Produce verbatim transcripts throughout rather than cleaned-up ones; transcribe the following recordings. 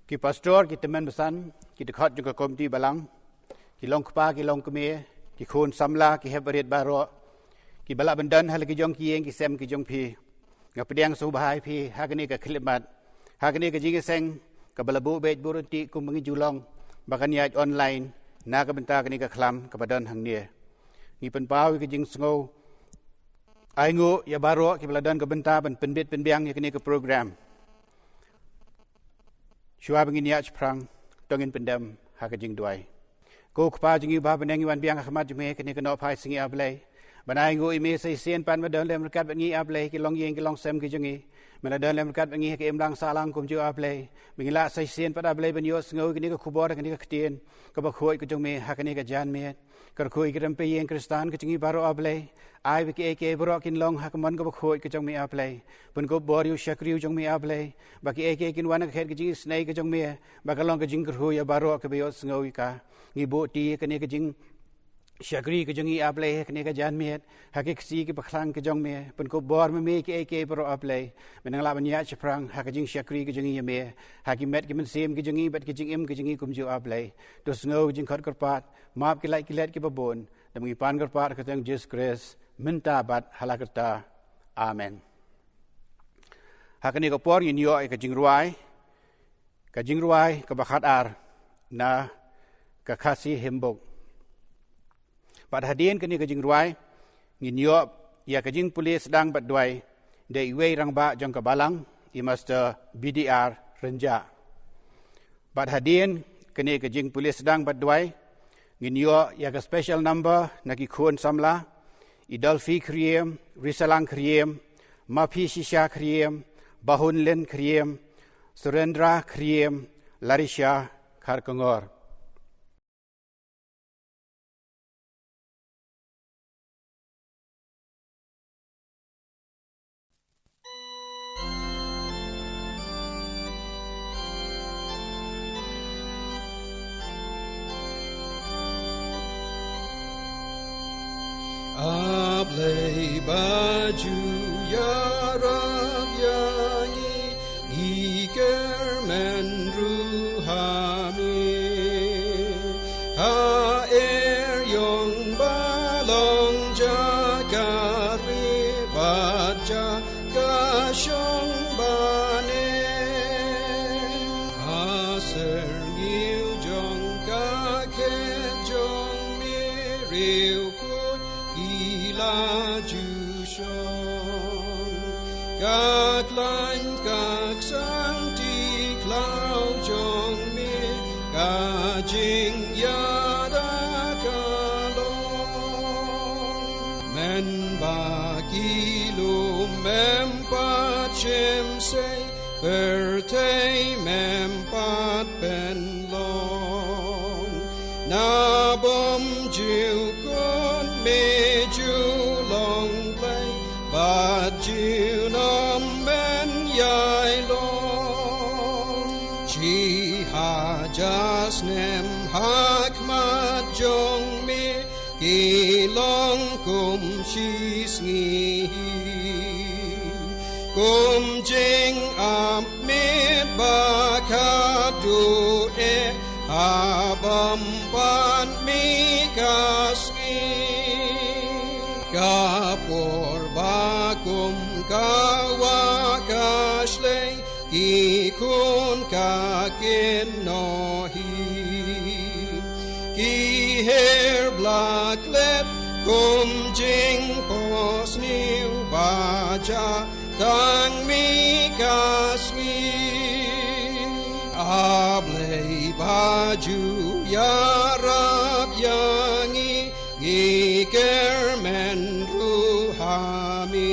Ki pastor, ki tymmen basan, ki dkhot jong ka komiti balang, ki long kpa, ki long kmie, ki khun samla, ki hep barit baroh, kiba lah ban don ha la ki jong ki ïing ki sem ki jong phi. Nga pdiang sngewbha ïa phi ha kane ka khyllipmat, ha kane ka jingïaseng kaba la buh beit buh ryntih kumba ngi ju long, ba kan ïaid online na ka bynta kane ka khlam kaba don hangne. Ngi pynpaw ïa ka jingsngew ainguh ïa baroh kiba la don ka bynta ban pynbit pynbiang ïa kane ka program. Shuwa ba ngin ïaid shaphrang, to ngin pyndem ha ka jingduwai. Ko Kpa jong ngi uba ha bneng, ngi wan biang ha khmat jong me kane ka nohphai sngi, A Blei, ban ainguh ïa me sa shisien pat, me don lem ryngkat bad ngi, A Blei, ki longïing ki longsem ki jong ngi. Me la don lem ryngkat bad ngi ha ka imlang sahlang kumjuh, A Blei, ba ngin lah sa shisien pat, A Blei, ban ïohsngew ïa kane ka khubor, kane ka ktien kaba khuid ka jong me ha kane ka janmiet. Kyrkhu ïa ki rympei ïing Khristan ka jong ngi baroh, A Blei. Ai ba kiei kiei baroh kin long ha ka mon kaba khuid ka jong me, A Blei. Pynkup bor ïa u shakri u jong me, A Blei, ba kiei kiei kin wan ha ka khet ka jingisynei ka jong me, ba kan long ka jingkyrkhu ïa baroh kiba ïohsngew ïa ka. Ngi buh kti ïa kane ka jingshakri ka jong ngi, A Blei, ha kane ka janmiet ha ki ksih kiba khraw ka jong me. Pynkup bor ma me ïa kiei kiei baroh, A Blei, ba ngin lah ban ïaid shaphrang ha ka jingshakri ka jong ngi ïa me, ha ki met ki mynsiem ki jong ngi bad ki jingim ki jong ngi kumjuh, A Blei. To sngew ka jingkhot kyrpad, map ki lait ki let kiba bun. Te ngi pan kyrpad ha ka kyrteng Jisu Khrist mynta bad hala karta. Amen. Ha kane ka por ngin ïoh ïa ka jingrwai, ka jingrwai kaba khatar na ka Khasi Hymnbook. Bad hadien kane ka jingrwai ngin ïoh ïa ka jingpule sdang bad duwai da iwei i rangbah jong ka balang, i Master B D R Rynjah. Bad hadien kane ka jingpule sdang bad duwai ngin ïoh ïa ka special number na ki khun samla, i Dolphy Khriem, Risalang Khriem, Maphi Shisha Khriem, Bahun Lin Khriem, Surendra Khriem, Larisha Kharkongor. A Blei ba ju ïarap ïa ngi, ngi kyrmen ruh ha me. Ha er yong ba long jaka ri bad jaka shong ba ne. Ha syrngiew jong ka khet jong me, riewkhuid ki la ju shong. Ka khlaiñ ka ksang ti khlaw jong me, ka jingïada ka long. Mem ba ki lum mem pat shim sei, pyrthei mem pat pynlong. Na bym ju kut me ju long Blei, bad junom men ïai long. Shi hajar snem ha khmat jong me, ki long kum shi sngi. Kum jingap miet ba khatduh eh, ha bym pat mih ka sngi. Ka por ba kum ka wah ka shlei, ki khun ka kynnoh hi. Ki her bla klep kum jingphohsniew, ba jia tang mih ka sngi. A Blei ba ju ïarap ïa ngi, ngi kyrmen ruh ha me.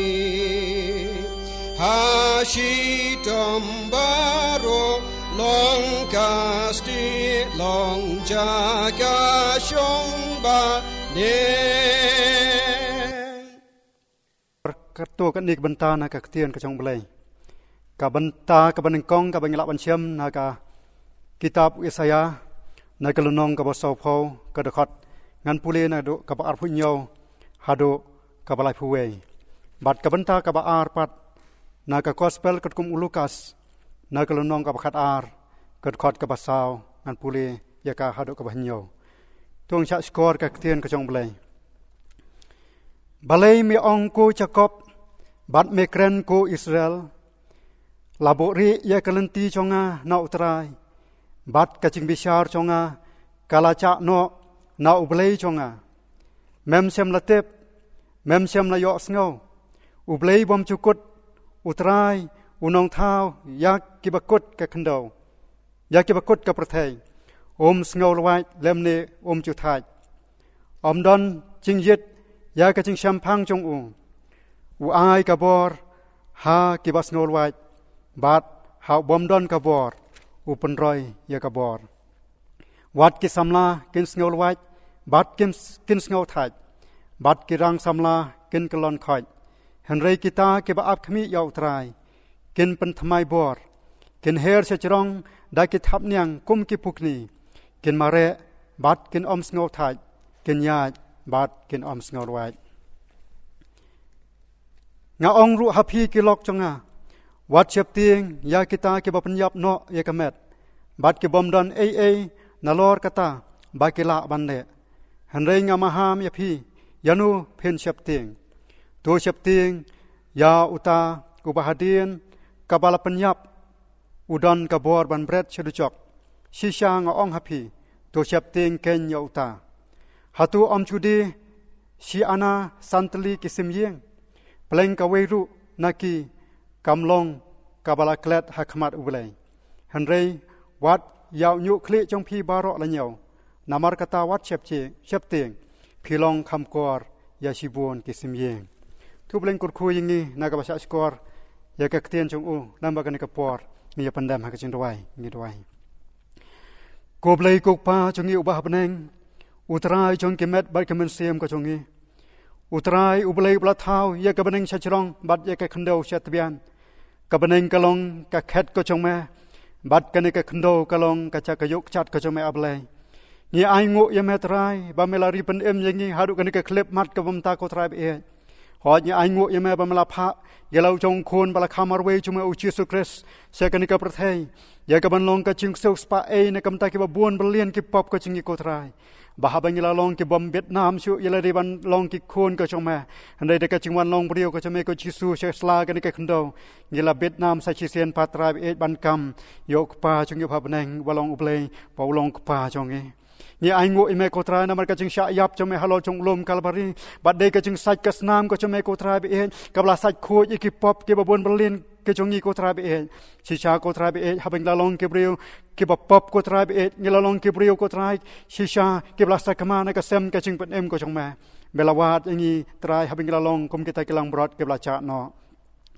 Ha shitom baroh long ka stieh, long jaka shong ba ne. Katto katne ka bynta na ka ktien ka jong U Blei. Ka bynta kaba nyngkong kaba ngi lah ban shem na ka kitab u Isaiah, na ka lynnong kaba sawphew, ka dkhot ngan pule naduh kaba arphew hynñiew haduh kaba laiphew wei. Bad ka bynta kaba ar pat na ka gospel katkum u Lukas, na ka lynnong kaba khatar, Ka dkhot kaba saw ngan pule ïa ka haduh kaba hynñiew. To ngin shah shkor ka ktien ka jong U Blei. Balei me ong, ko Jakob, bad me kren, ko Israel? La buhrieh ïa ka lynti jong nga na U Trai, bad ka jingbishar jong nga ka la jah noh na U Blei jong nga. Mem shym la tip, mem shym la ïohsngew? U Blei bymjukut, U Trai, U Nongthaw ïa kiba kut ka khyndew, ïa kiba kut ka pyrthei, um sngew lwait lymne um ju thait. Ym don jingïit ïa ka jingshemphang jong u. U ai ka bor ha kiba sngew lwait, bad ha u bym don ka bor u pynroi ïa ka bor. Wat ki samla kin sngew lwait, bad kin, kin sngew thait, bad ki rang samla kin kyllon khoit. Hynrei kita kiba ap khmih ïa U Trai kin pynthymmai bor, kin her shajrong da ki thapniang kum ki pukni, kin mareh bad kin ym sngew thait, kin ïaid bad kin ym sngew lwait. Nga ong ruh ha phi, ki lok jong nga, wat sheptieng ïa kita kiba pynïap noh ïa ka met, bad ki bym don ei ei nalor kata ba ki lah ban leh. Hynrei nga maham ïa phi, ïano phin sheptieng? To sheptieng ïa uta uba hadien kaba la pynïap u don ka bor ban bret sha dujok. Shisha nga ong ha phi, to sheptieng keiñ ïa uta. Hato ym ju die shi ana san tylli ki sim ïing? Pleng kawei ruh na ki kam long kaba la klet ha khmat U Blei. Hynrei wat ïa u ñiuh khlieh jong phi baroh la ñiew. Namar kata wat sheptieng, sheptieng, phi long kham kor ïa shibun ki sim ïing. To U Blei un kyrkhu ïa ngi na kaba shah shkor ïa ka ktien jong u. Lem bad kane ka por, ngin ïa pyndem ha ka jingduwai, ngi duwai. Ko Blei, ko Kpa jong ngi uba ha bneng, U Trai jong ki met bad ka mynsiem ka jong ngi. U Trai U Blei uba la thaw ïa ka bneng shajrong bad ïa ka khyndew shatbian. Ka bneng ka long ka khet ka jong me, bad kane ka khyndew ka long ka jaka ïuh kjat ka jong me, A Blei. Ngi ainguh ïa me Trai ba me la ri pynim ïa ngi haduh kane ka khyllipmat kaba mynta, ko Trai baieit. Hooid, ngi ainguh ïa me ba me la phah ïa la u jong u Khun ba la kha marwei jong me, U Jisu Khrist, sha kane ka pyrthei, ïa kaban long ka jingsiewspah ei na ka bynta kiba bun byllian ki pop ka jong ngi, ko Trai. Ba haba ngi la long ki bym bit nam shuh ïa lade ban long ki khun ka jong me, hynrei da ka jingwan long briew ka jong me, ko Jisu, sha sla kane ka khyndew, ngi la bit nam sa shisien pat, Trai baieit, ban kam ïa U Kpa jong ngi uba ha bneng, uba long U Blei, ba u long Kpa jong ngi. Ngi ainguh ïa me, ko Trai, namar ka jingshah ïap jong me halor jong u lum Kalbari, bad dei ka jingsait ka snam ka jong me, ko Trai baieit, kaba la sait khuid ïa ki pop kiba bun byllian ka jong ngi, ko Trai baieit. Shisha, ko Trai baieit, haba ngi la long ki briew kiba pop, ko Trai baieit, ngi la long ki briew, ko Trai, shisha, kiba la sakma na ka sem ka jingpynim ka jong me. Me la wad ïa ngi, Trai, haba ngi la long kum kita ki langbrot kiba la jah noh.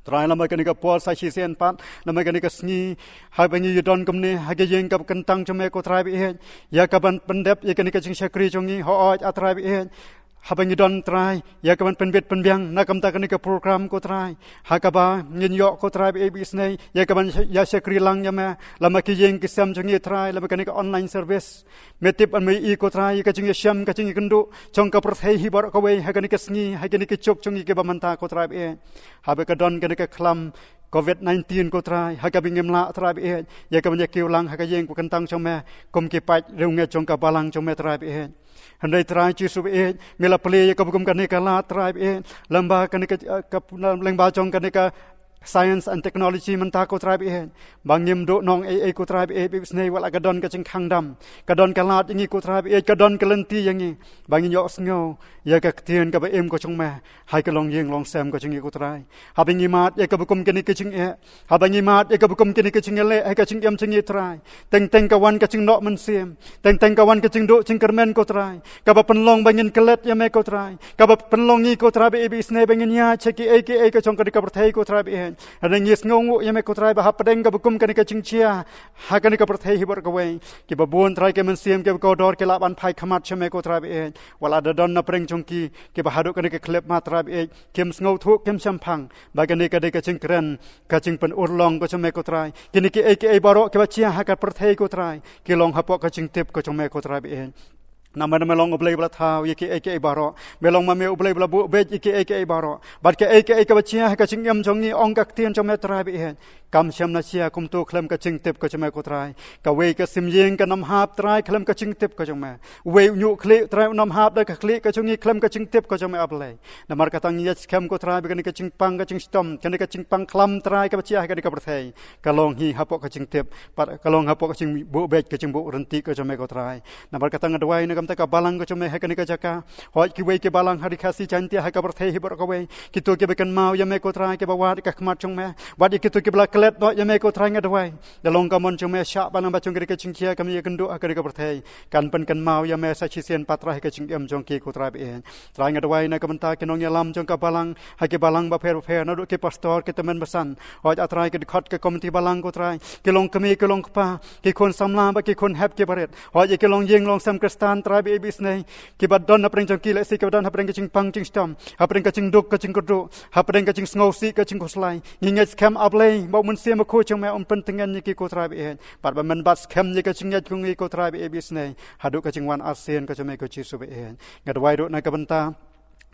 Trai, lem bad kane ka por sa shisien pat, lem bad kane ka sngi, haba ngi ïadon kumne ha ka ïing kaba kyntang jong me, ko Trai baieit, ïa kaban pyndep ïa kane ka jingshakri jong ngi, hooid, A Trai baieit, haba ngi don, Trai, ïa kaban pynbit pynbiang na ka bynta kane ka program, ko Trai, ha kaba ngin ïoh, ko Trai baieit, ba isynei ïa kaban ïa shakri lang ïa me, lem bad ki ïing ki sem jong ngi, Trai, lem bad kane ka online service. Me tip bad me ïohi, ko Trai, ïa ka jingïashem, ka jingïakynduh jong ka pyrthei hi baroh kawei ha kane ka sngi, ha kane ka juk jong ngi kaba mynta, ko Trai baieit. Haba ka don kane ka khlam covid nineteen, ko Trai, ha kaba ngim lah, Trai baieit, ïa kaban ïakiew lang ha ka ïing kaba kyntang jong me kum ki paid riewngeit jong ka balang jong me, Trai baieit. Hynrei, Trai Jisu baieit, me la plie ïa kaba kum kane ka lad, Trai baieit, lem bad kane ka, eh, ka, lem bad jong kane ka science and technology mynta, ko Trai baieit, ba ngim duh nong ei ei, ko Trai baieit, ba isynei wat la ka don ka jingkhang dam, ka don ka lad ïa ngi, ko Trai baieit, ka don ka lynti ïa ngi, ba ngin ïohsngew ïa ka ktien kaba im ka jong me ha ka longïing longsem ka jong ngi, ko Trai. Haba ngi mad ïa kaba kum kane ka jingeh, haba ngi mad ïa kaba kum kane ka jingïaleh ha ka jingim jong ngi, Trai, teng teng ka wan ka jingnoh mynsiem, teng teng ka wan ka jingduh jingkyrmen, ko Trai, kaba pynlong ba ngin klet ïa me, ko Trai, kaba pynlong ngi, ko Trai baieit, ba isynei ba ngin ïaid sha kiei kiei ka jong kane ka pyrthei, ko Trai baieit. Hynrei ngi sngewnguh ïa me, ko Trai, ba hapdeng kaba kum kane ka jingjia ha kane ka pyrthei hi baroh kawei, kiba bun, Trai, ki mynsiem kiba kordor ki lah ban phai khmat sha me, ko Trai baieit. Wat la da don na pdeng jong ki kiba haduh kane ka khyllipmat, Trai baieit, kim sngewthuh, kim shemphang ba kane ka dei ka jingkren, ka jingpynurlong ka jong me, ko Trai. Kine kiei kiei baroh kiba jia ha ka pyrthei, ko Trai, ki long hapoh ka jingtip ka jong me, ko Trai baieit. Namar me long U Blei ba la thaw ïa kiei kiei baroh. Me long ma me U Blei ba la buh beit ïa kiei kiei baroh. Bad kaei kaei kaba jia ha ka jingim jong ngi, ong ka ktien jong me Trai ba ïeit, kam shym la jia kumto khlem ka jingtip ka jong me ko Trai. Kawei ka sim ïing kan ym hap Trai khlem ka jingtip ka jong me. Uwei u ñiuh khlieh Trai un ym hap da ka khlieh ka jong ngi khlem ka jingtip ka jong me A Blei. Namar kata ngi ïaid skhem ko Trai ba kane ka jingpang ka jingshitom, kane ka jingpang khlam Trai kaba jia ha kane ka pyrthei, ka long hi hapoh ka jingtip, bad ka long hapoh ka jingbuh beit, ka jingbuh ryntih ka jong me ko Trai. Namar kata nga duwai na ka bynta ka balang ka jong me ha kane ka jaka. Hooid kiwei ki balang ha ri Khasi Jaiñtia ha ka pyrthei hi baroh kawei, kito kiba kynmaw ïa me ko Trai, kiba wad ïa ka khmat jong me, wat ïa kito kiba la klet noh ïa me ko Trai, nga duwai da long ka mon jong me, shah ban ym ba jong kane ka jingkhia kam ïakynduh ha kane ka pyrthei, kan pynkynmaw ïa me sa shisien pat Trai ha ka jingim jong ki ko Trai ba ïeit. Trai nga duwai na ka bynta ki nongïalam jong ka balang ha ki balang bapher bapher, naduh ki pastor, ki tymmen basan, hooid A Trai ki dkhot ka komiti balang ko Trai, ki long kmie ki long kpa, ki khun samla bad ki khun hep kiba rit, hooid ïa ki long ïing long sem Khristan Trai ba ïeit ba isynei, kiba don hapdeng jong ki lehse kiba don hapdeng ka jingpang jingshitom, hapdeng ka jingduk ka jingkyrduh, hapdeng ka jingsngewsih ka jingkhuslai. Ngi ngeit skhem A Blei ba U Mynsiem Bakhuid jong me un pyntngen ïa ki ko Trai ba ïeit, bad ba men bat skhem ïa ka jingngeit jong ngi ko Trai ba ïeit ba isynei, haduh ka jingwan arsien ka jong me ko Jisu ba ïeit. Nga duwai ruh na ka bynta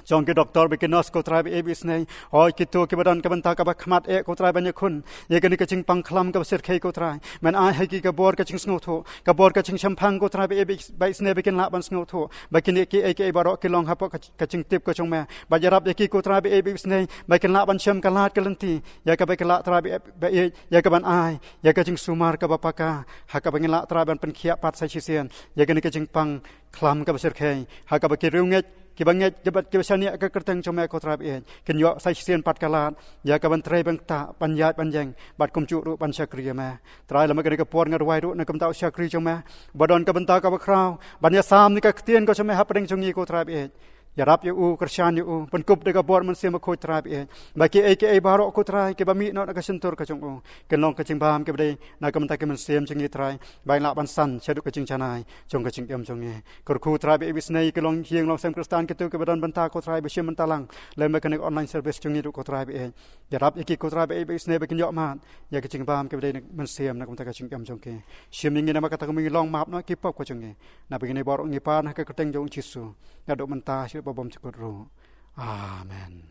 jong ki doktor bad ki nurse ko Trai ba ïeit ba isynei, hooid kito kiba don ka bynta kaba khmat eh ko Trai ban ïakhun ïa kane ka jingpang khlam kaba shyrkhei ko Trai. Men ai ha ki ka bor ka jingsngewthuh, ka bor ka jingshemphang ko Trai ba ïeit ba isynei, ba kin lah ban sngewthuh ba kine kiei kiei baroh ki long hapoh ka, ka jingtip ka jong me. Bad ïarap ïa ki ko Trai ba ïeit ba isynei, ba kin lah ban shem ka lad ka lynti ïa kaba ki lah Trai ba ïeit, ba ïeit, ïa kaban ai ïa ka jingsumar kaba paka, ha kaba ngin lah Trai ban pynkhiah pat sa shisien ïa kane ka jingpang khlam kaba shyrkhei, ha kaba ki riewngeit, kiba ngeit, kiba, kiba shaniah ka kyrteng jong me ko Trai ba ïeit, kin ïoh sa shisien pat ka lad ïa kaban trei, ban ktah, ban ïaid, ban ïeng, bad kumjuh ruh ban shakri ïa me. Trai lem ha kane ka por nga duwai ruh na ka bynta u shakri jong me ba don ka bynta kaba khraw ban ïasam ïa ka ktien ka jong me hapdeng jong ngi ko Trai ba ïeit. Ïarap ïa u, kyrshan ïa u, pynkup da ka bor Mynsiem Bakhuid Trai ba ïeit, ba kiei kiei baroh ko Trai kiba mih noh na ka shyntur ka jong u kin long ka jingbam kiba dei na ka bynta ki mynsiem jong ngi Trai, ba ngin lah ban san shaduh ka jingjanai jong ka jingim jong ngi. Kyrkhu Trai ba ïeit ba isynei ki longïing longsem Khristan, kito kiba don bynta ko Trai ba shim bynta lang lem ha kane ka online service jong ngi ruh ko Trai ba ïeit. Ïarap ïa ki ko Trai ba ïeit ba isynei ba kin ïoh mad ïa ka jingbam kiba dei na mynsiem na ka bynta ka jingim jong ki. Shim ïa ngi namar kata ka mut ngi long map noh ki pop ka jong ngi. Naba kine baroh ngi pan ha ka kyrteng jong U Jisu, naduh mynta shaduh ba bymjukut ruh. Amen.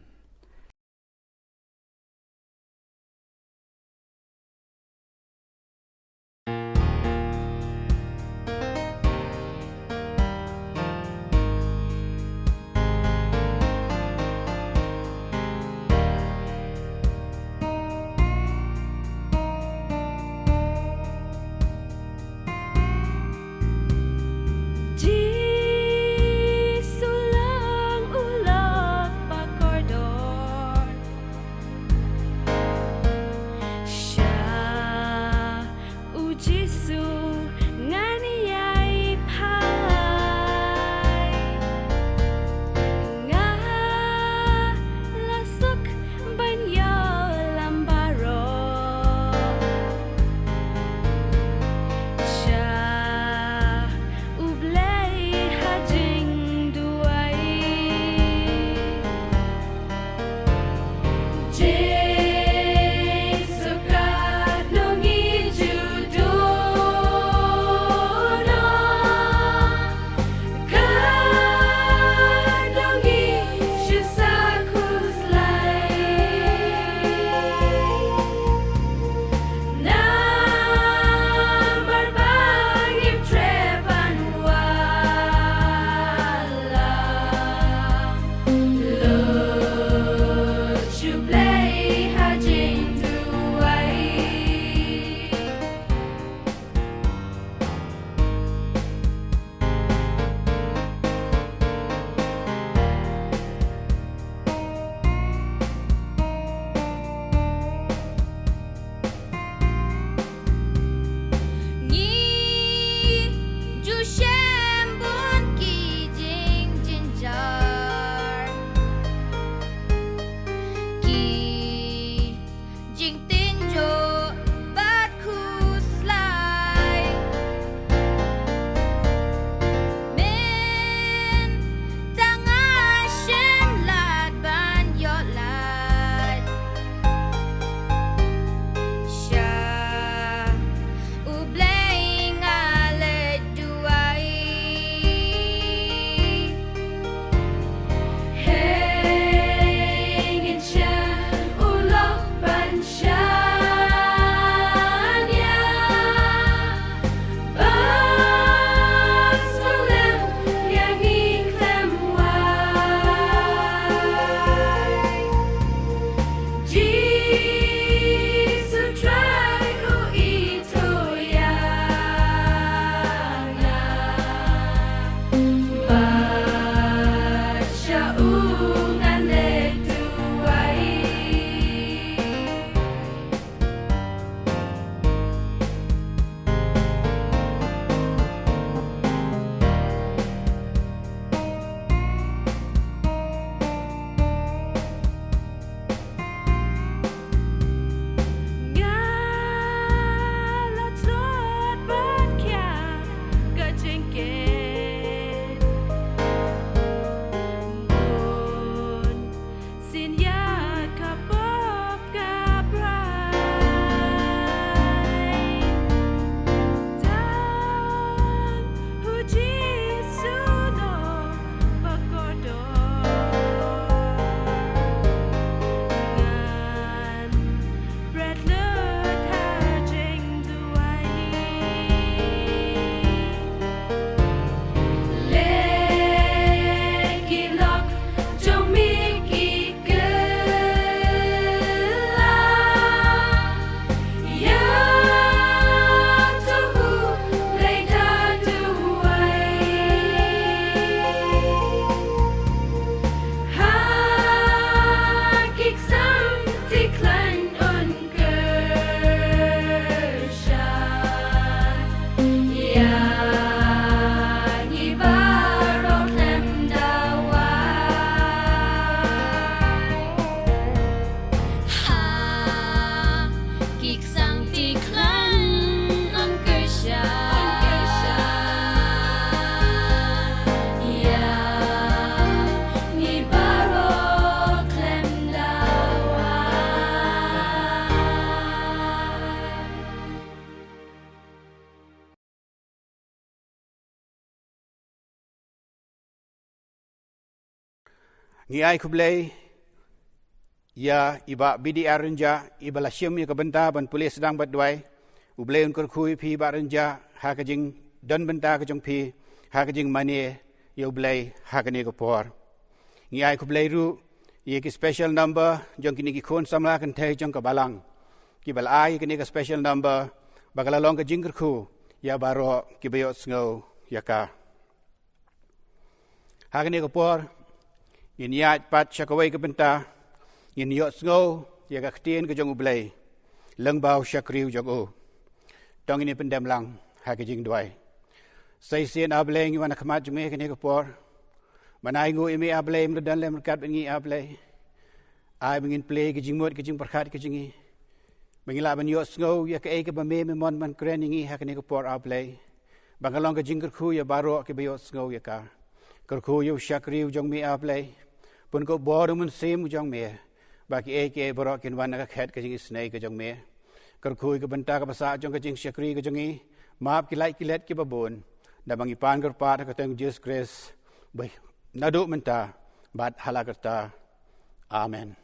Jisu lang u la pakordor. Ngi ai khublei ïa i Bah B D R Rynjah, i ba la shim ïa ka bynta ban pule sdang bad duwai. U Blei un kyrkhu ïa phi Bah Rynjah ha ka jingdon bynta ka jong phi, ha ka jingmane ïa U Blei ha kane ka por. Ngi ai khublei ruh ïa ki special number jong kine ki khun samla kynthei jong ka balang, ki ba la ai kane ka special number, ba ka la long ka jingkyrkhu ïa baroh ki ba ïohsngew ïa ka. Ha kane ka por ngin ïaid pat sha kawei ka bynta, ngin ïohsngew ïa ka ktien ka jong U Blei lyngba u shakri u jong u. To ngin ïa pyndem lang ha ka jingduwai. Sa shisien A Blei, ngi wan ha khmat jong me ha kane ka por. Ban ai nguh ïa me A Blei, me la don lem ryngkat bad ngi A Blei. Ai ba ngin plie ka jingmut ka jingpyrkhat ka jong ngi, ba ngin lah ban ïohsngew ïa kaei kaba me, me mon ban kren ïa ngi ha kane ka por A Blei, ba kan long ka jingkyrkhu ïa baroh ki ba ïohsngew ïa ka. Kyrkhu ïa u shakri u jong me A Blei, pynkup bor u Mynsiem u jong me, ba kiei kiei baroh kin wan na ka khet ka jingisynei ka jong me. Kyrkhu ïa ka bynta kaba sah jong ka jingshakri ka jong ngi. Map ki lait ki let kiba bun, da ba ngi pan kyrpad ha ka kyrteng Jisu Khrist, ba naduh mynta bad hala karta. Amen.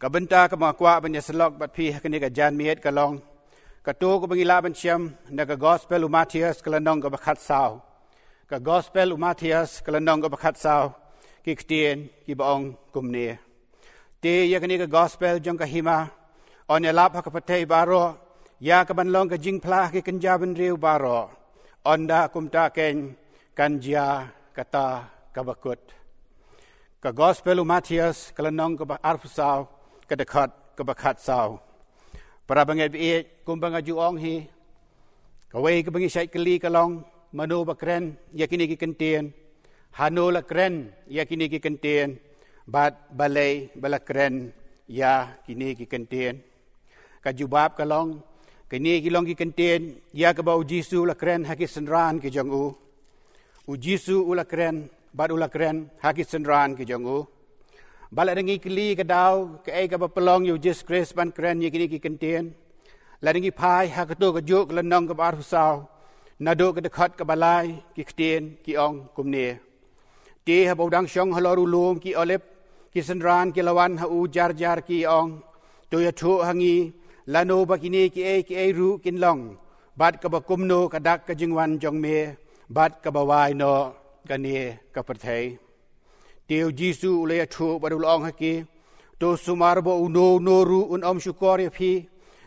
Ka bynta kaba nga kwah ban ïasyllok bad phi ha kane ka janmiet ka long, kato kaba ngi lah ban shem na ka Gospel u Mathaios ka lynnong kaba khatsaw. Ka Gospel u Mathaios ka lynnong kaba khatsaw, ki ktien kiba ong kumne. Te ïa kane ka Gospel jong ka hima yn ïalap ha ka pyrthei baroh, ïa kaban long ka jingphla ha ki kynja bynriew baroh. Ynda kumta keiñ kan jia kata kaba kut. Ka Gospel u Mathaios ka lynnong kaba arphew saw, ka dkhot kaba khatsaw. Para bangeit baieit, kumba nga ju ong hi, kawei kaba ngi shait kylli ka long, mano ba kren ïa kine ki kyntien, hano la kren ïa kine ki kyntien, bad balei ba la kren ïa kine ki kyntien. Ka jubab ka long, kine ki long ki kyntien ïa kaba U Jisu u la kren ha ki synran ki jong u. U Jisu u la kren, bad u la kren ha ki synran ki jong u. Bad lada ngi kylli ka daw kaei kaba pynlong ïa U Jisu Khrist ban kren ïa kine ki kyntien, lada ngi phai ha kato kajuh ka lynnong kaba arphew saw, naduh ka dkhot kaba lai, ki ktien ki ong kumne. Te haba u dang shong halor u lum ki Olib, ki synran ki la wan ha u jar jar ki ong, to ïathuh ha ngi, lano ba kine kiei kiei ruh kin long, bad kaba kumno ka dak ka jingwan jong me, bad kaba wai noh kane ka pyrthei. Te U Jisu u la ïathuh bad u la ong ha ki, to sumar ba uno uno ruh un ym shukor ïa phi,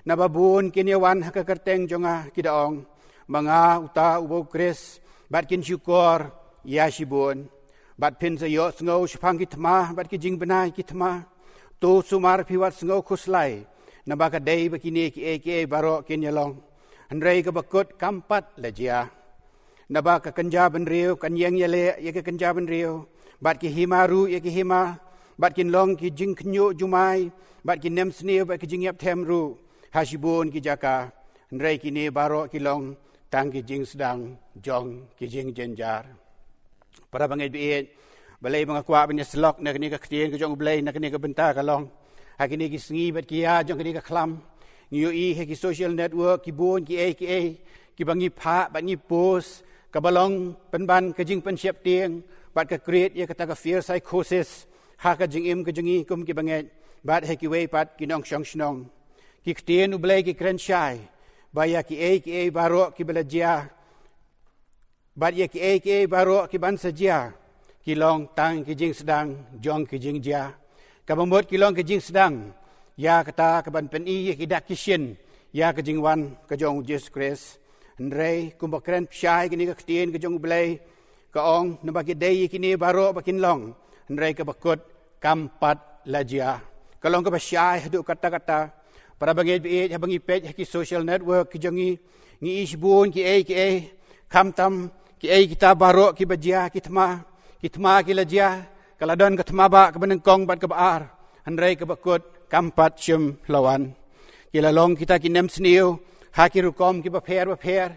naba bun kin ïawan ha ka kyrteng jong nga ki da ong, ma nga uta uba u Khrist, bad kin shukor ïa shibun. Bad phin sa ïohsngew shaphang ki thma bad ki jingbnai ki thma. To sumar phi wat sngew khuslai, naba ka dei ba kine kiei kiei baroh kin ïalong, hynrei kaba kut kam pat la jia. Naba ka kynja bynriew kan ïeng ïaleh ïa ka kynja bynriew, bad ki hima ruh ïa ki hima, bad kin long ki jingkhynñiuh jumai, bad ki nemsniew bad ki jingïapthem ruh ha shibun ki jaka. Hynrei kine baroh ki long tang ki jingsdang jong ki jingjynjar. Para bangeit baieit, balei ba nga kwah ban ïasyllok na kane ka ktien ka jong U Blei na kane ka bynta ka long, ha kine ki sngi bad ki ïa jong kane ka khlam, ngi ïohi ha ki social network ki bun kiei kiei kiba ngi phah bad ngi post, kaba long pynban ka jingpynsheptieng bad ka create ïa kata ka fear psychosis ha ka jingim ka jong ngi kum ki bangeit, bad ha kiwei pat ki nongshong shnong. Ki ktien U Blei ki kren shai ba ïa kiei kiei baroh kiba la jia, bad ïa kiei kiei baroh ki ban sa jia, ki long tang ki jingsdang jong ki jingjia. Kaba mut ki long ki jingsdang ïa kata kaban pyni ïa ki dak ki shin ïa ka jingwan ka jong U Jisu Khrist. Hynrei kumba kren shai kine ka ktien ka jong U Blei, ka ong, naba ki dei ïa kine baroh ba kin long, hynrei kaba kut kam pat la jia. Ka long kaba shai haduh katta katta. Para bangeit baieit, haba ngi peit ha ki social network ki jong ngi, ngi i shibun kiei kiei, khamtam kiei kita baroh kiba jia, ki thma, ki thma ki la jia, ka la don ka thma ba kaba nyngkong bad kaba ar, hynrei kaba kut kam pat shym la wan. Ki la long kita ki nemsniew ha ki rukom kiba pher bapher,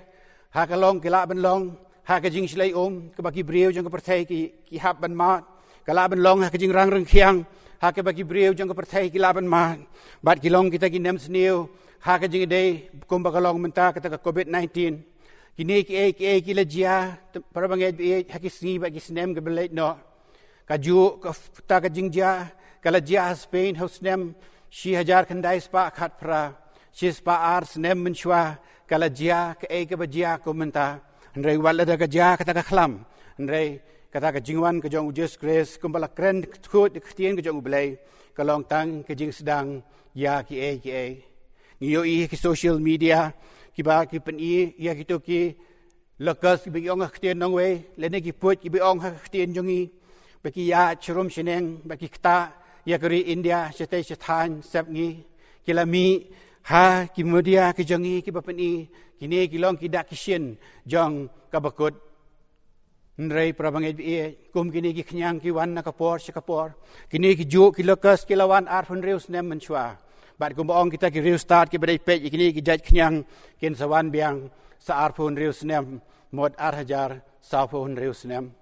ha ka long ki lah ban long ha ka jingshlei um kaba ki briew jong ka pyrthei ki, ki hap ban mad, ka lah ban long ha ka jingrang rangkhiang ha kaba ki briew jong ka pyrthei ki lah ban mad. Bad ki long kita ki nemsniew ha ka jingïadei kumba ka long mynta kata ka covid nineteen. Kine kiei kiei ki la jia, para bangeit baieit, ha ki sngi bad ki snem kiba leit noh. Kajuh kata ka jingjia ka la jia ha Spain ha u snem shi hajar khyndai spah khatphra. Shi spah ar snem mynshuwa ka la jia kaei kaba jia kum mynta. Hynrei wat lada ka jia kata ka khlam, hynrei kata ka jingwan ka jong u Jisu Khrist, kumba la kren khuid da ka ktien ka jong U Blei, ka long tang ka jingsdang ïa kiei kiei. Ngi ïohi ha ki social media kiba ki pyni ïa kito ki locust kiba ngi ong ha ka ktien nongwei, lane ki puit kiba ong ha ka ktien jong ngi, ba ki ïaid sharum shaneng, ba ki ktah ïa ka ri India shatei shathaiñ sepngi. Ki la mih ha ki media ki jong ngi kiba pyni kine ki long ki dak ki shin jong ka bakut. Hynrei para bangeit ba ïeit, kum kine ki khñiang ki wan na ka por sha ka por, kine ki juh ki locust ki la wan arphew hynriew snem mynshuwa. Bad kumba ong kita ki riewstad kiba dei peit ïa kine ki jait khñiang, kin sa wan biang sa arphew hynriew snem, mut ar hajar sawphew hynriew snem.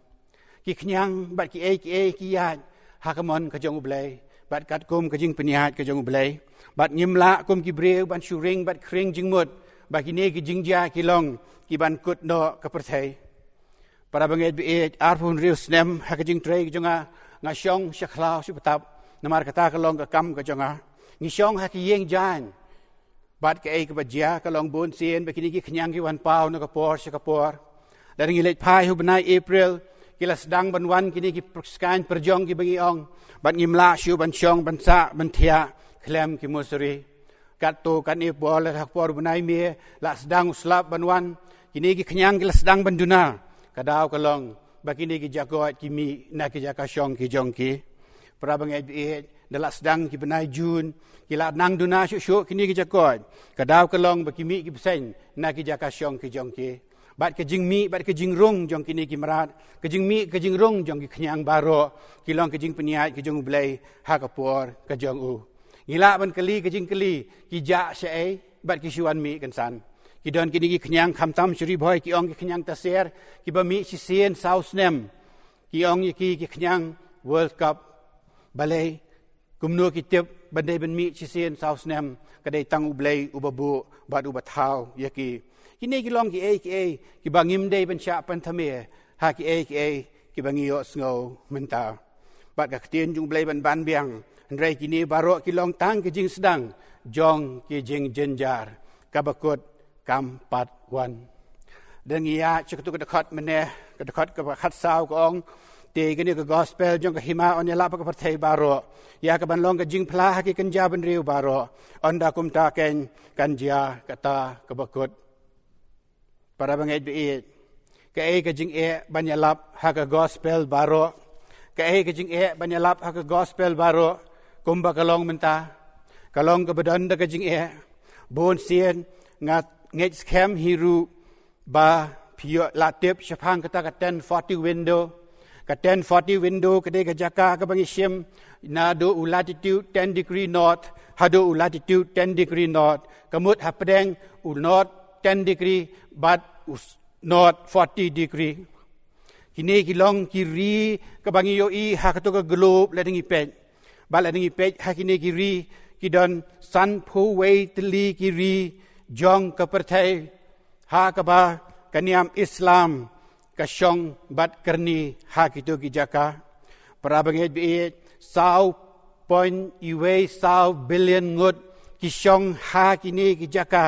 Ki khñiang bad kiei kiei ki ïaid ha ka mon ka jong U Blei, bad katkum ka jingpynïaid ka jong U Blei. Bad ngim lah kum ki briew ban shu ring bad khring jingmut ba kine ki jingjia ki long ki ban kut noh ka pyrthei. Para bangeit ba ïeit, arphew hynriew snem ha ka jingtrei ka jong nga, nga shong sha khlaw sha btap, namar kata ka long ka kam ka jong nga. Ngi shong ha ki ïing jaiñ. Bad kaei kaba jia ka long bunsien ba kine ki khñiang ki wan paw na ka por sha ka por. Lada ngi leit phai ha u bnai April, ki la sdang ban wan kine ki pyrskaiñ pyrjong kiba ngi ong, bad ngim lah shuh ban shong ban sah ban thiah khlem ki musari. Katto katne por, lada ha ka por u bnai May la sdang u slap ban wan, kine ki khñiang ki la sdang ban duna. Ka daw ka long ba kine ki jakoit ki mih na ki jaka shong ki jong ki. Para bangeit ba ïeit, da la sdang ki bnai June, ki la nang duna shuh shuh kine ki jakoit. Ka daw ka long ba ki mih ki bseiñ na ki jaka shong ki jong ki. Bad ka jingmih bad ka jingrung jong kine ki mrad, ka jingmih ka jingrung jong ki khñiang baroh, ki long ka jingpynïaid ka jong U Blei ha ka por ka jong u. Ngi lah ban kylli ka jingkylli, ki jah shaei bad ki shu wan mih kynsan? Ki don kine ki khñiang khamtam sha Ri Bhoi ki ong ki khñiang taser, kiba mih shisien saw snem. Ki ong ïa ki ki khñiang World Cup. Balei? Kumno ki tip ban dei ban mih shisien saw snem? Ka dei tang U Blei uba buh bad uba thaw ïa ki. Kine ki long kiei kiei kiba ngim dei ban shah pynthame ha kiei kiei kiba ngi ïohsngew mynta. Bad ka ktien jong U Blei ban ban biang, hynrei kine baroh ki long tang ki jingsdang jong ki jingjynjar. Ka bakut kam pat wan. Dang ïa sha katu ka dkhot mynne, ka dkhot kaba khatsaw ka ong, te kane ka gospel jong ka hima yn ïalap ha ka pyrthei baroh, ïa kaban long ka jingphla ha ki kynja bynriew baroh. Ynda kumta keiñ kan jia kata ka bakut. Para bangeit ba ïeit, kaei ka jingeh ban ïalap ha ka gospel baroh? Kaei ka jingeh ban ïalap ha ka gospel baroh? Kumba ka long mynta, ka long kaba don da ka jingeh. Bunsien nga ngeit skhem hi ruh ba phi ïoh la tip shaphang kata ka ten forty window. Ka ten forty window ka dei ka jaka kaba ngi shim naduh u latitude ten degree north haduh u latitude ten degree north. Ka mut hapdeng u north ten degree bad u s-, north forty degree. Kine ki long ki ri kaba ngi ïohi ha kato ka globe lada ngi peit. Bad lada ngi peit ha kine ki ri, ki don sanphew wei tylli ki ri jong ka pyrthei, ha kaba ka niam Islam ka shong bad kyrni ha kito ki jaka. Para bangeit ba ïeit, saw point wei saw billion ngut ki shong ha kine ki jaka.